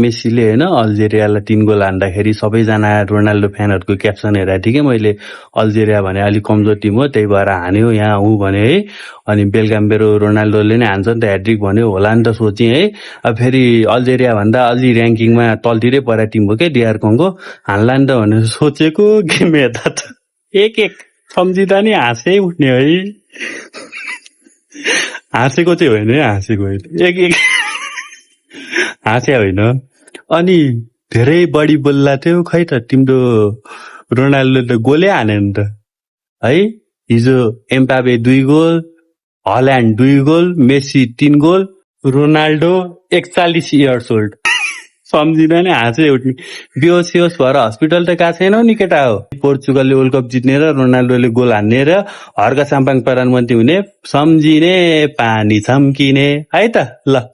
मेसीले होइन अल्जेरियालाई 3 गोल हान्दाखेरि सबैजना रोनाल्डो फ्यानहरूको क्याप्सन हेरेको थिएँ कि मैले, अल्जेरिया भने अलिक कमजोर टिम हो त्यही भएर हान्यो यहाँ ऊ भने है। अनि बेलुका मेरो रोनाल्डोले नै हान्छ नि त, ह्याट्रिक भन्यो होला नि त सोचेँ है। अब फेरि अल्जेरिया भन्दा अलि ऱ्याङ्किङमा तलतिरै परा टिम हो क्या डिआर कङ्गो, हान्ला नि त भनेर सोचेको गेम हेर्दा त एक सम्झिँदा नि हाँसै उठ्ने है। हाँसेको चाहिँ होइन है, हाँसेको होइन, एक हाँस्या होइन। अनि धेरै बढी बोल्ला थियो खै त तिम्रो रोनाल्डो त गोलै हानेन त है। हिजो Mbappe 2 goal, Haaland 2 goal, Messi 3 goal, Ronaldo 41 years old. सम्झिँदा नै हाँसै उठ्ने। बेहोस भएर हस्पिटल त गएको छैनौ नि केटा हो। पोर्चुगलले वर्ल्ड कप जित्ने र रोनाल्डोले गोल हान्ने र हर्क साम्पाङ प्रधानमन्त्री हुने, सम्झिने पानी छम्किने है त ल।